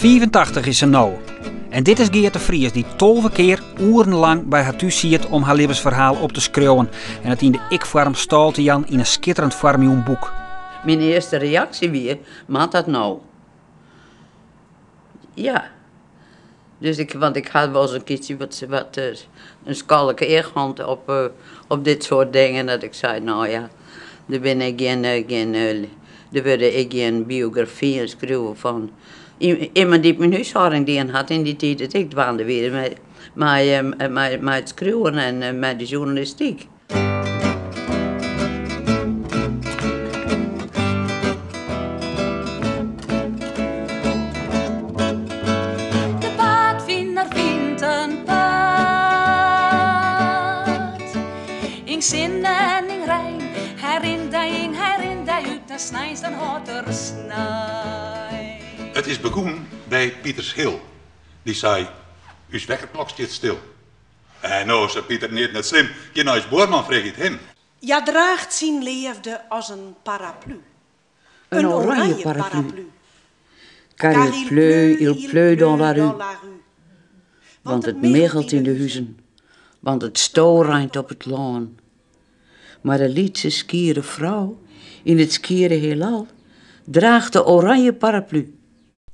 85 is se no. En dit is Geart de Vries dy't 12 kear oerenlang by har thús siet om har libbensferhaal op te skriuwen en it yn de ik-foarm stâl te jaan yn in skitterend foarmjûn boek. Myn earste reaksje wie, moat dat no? Ja. Dus ik, want ik ha wolris in keartsje wat, wat in skalke each hân op, op dit soart dingen. Dat ik sei, no ja, der binne gjin, gjin, der wurde ek gjin biografyen skreaun fan immen dy't myn húshâlding dien hat yn dy tiid dat ik dwaande wie mei, mei, mei, mei it skriuwen en mei de sjoernalistyk. De paadfiner fynt in paad. Yn sinne en yn rein, hy rint dy yn, hy rint dy út en sneins dan hâldt er snein. It is begûn by Pieter Schil. Dy sei, Us wekkerklok stiet stil. En no, sei Pieter, neat net slim, gean nei ús buorman, freegje it him. Hja draacht syn leafde as in paraplu. In oranje paraplu. Car il pleut, il pleut dans la rue. Want it miggelt yn de huzen, want it storeint op it lân. Mar de lytse skiere frou yn it skiere hielal draacht de oranje paraplu.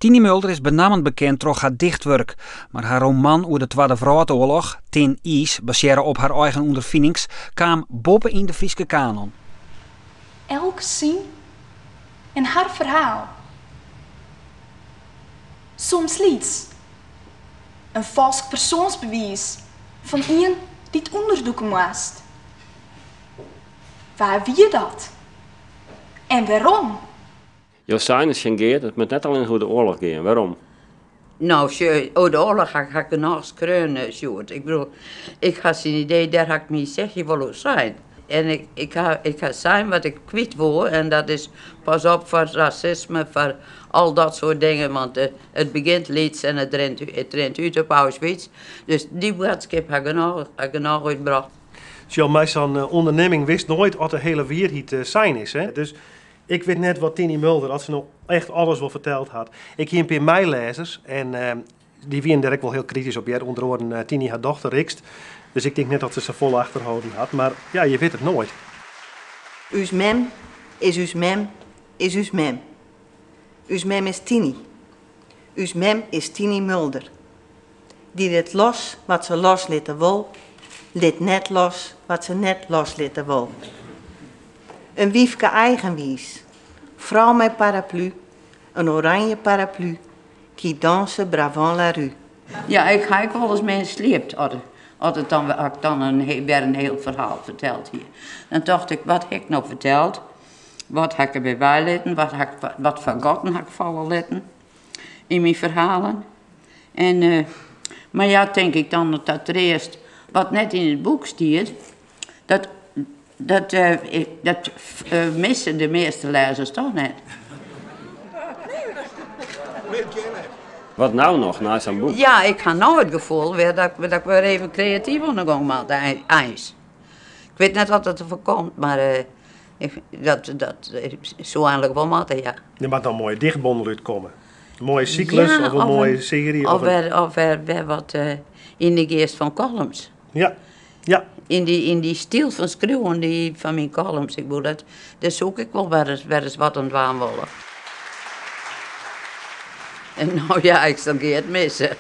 Tiny Mulder is benammen bekend troch har dichtwurk, mar har roman oer de Twadde Wrâldoarloch, Tin Iis, basearre op har eigen ûnderfinings, kaam boppe yn de Fryske kanon. Elk syn en har ferhaal. Soms lyts. In falsk persoansbewiis fan ien dy't ûnderdûke moast. Wa wie dat? En wêrom? Jo seine tsjin Geart, it moat net allinnich oer de oarloch gean. Wêrom? No, sjoch, oer de oarloch ha ik genôch skreaun, Sjoerd. Ik bedoel, ik ha syn idee, dêr ha ik myn sechje wol oer sein. En ik, ik, ha, ik ha sein wat ik kwyt woe en dat is pas op foar rasisme, foar al dat soart dingen, want it begjint lyts en it rint, it rint út op Auschwitz. Dus dy boadskip ha ik genôch, ha ik genôch útbrocht. Sjoch, mei sa'n ûndernimming witst noait oft de hiele wierheid sein is. Hè? Dus Ik wit net wat Tiny Mulder, as se no echt alles wol ferteld hat. Ik hie in pear meilêzers en dy wienen dêr ek wol hiel kritysk op hear, ûnder oaren Tiny har dochter Rixt. Dus ik tink net dat se safolle achterholden hat, mar ja, je witte it noait. Us mem is ús mem is ús mem. Us mem is Tiny. Us mem is Tiny Mulder. Dy lit los wat se loslitte wol, lit net los wat se net loslitte wol. In wyfke eigenwiis, frou mei paraplu, in oranje paraplu, qui danse bravant la rue. Ja, ik ha ek wolris min sliept as as it dan as ik dan in wer in hiel ferhaal ferteld hie. Dan tocht ik, wat ha ik no ferteld? Wat ha ik derby weilitten? Wat ha ik wat foar gatten ha ik falle litten yn myn ferhalen? En mar ja, tink ik dan ta treast, wat net yn it boek stiet, dat dat dat misse de measte lêzers toch net. Wat no noch, nei sa'n boek? Ja, ik ha no it gefoel wer dat dat ik wer even kreatyf oan de gong moat, eins. Ik wit net wat dat derfoar komt, mar dat dat soe eigenlik wol moatte, ja. Der moat noch in moaie dichtbondel útkomme. In moaie syklus of in moaie searje. Of wer, of wer, wer wat yn de geast fan columns. Ja, ja. Yn dy, yn dy styl fan skriuwen dy, fan myn columns, ik bedoel, dat, dêr soe ik ek wol wer ris, wer ris wat oan dwaan wolle. En no ja, ik sil Geart misse.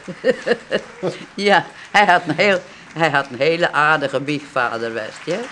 Ja, hy hat in hiel, hy hat in hiele aardige bychtfader west, hear.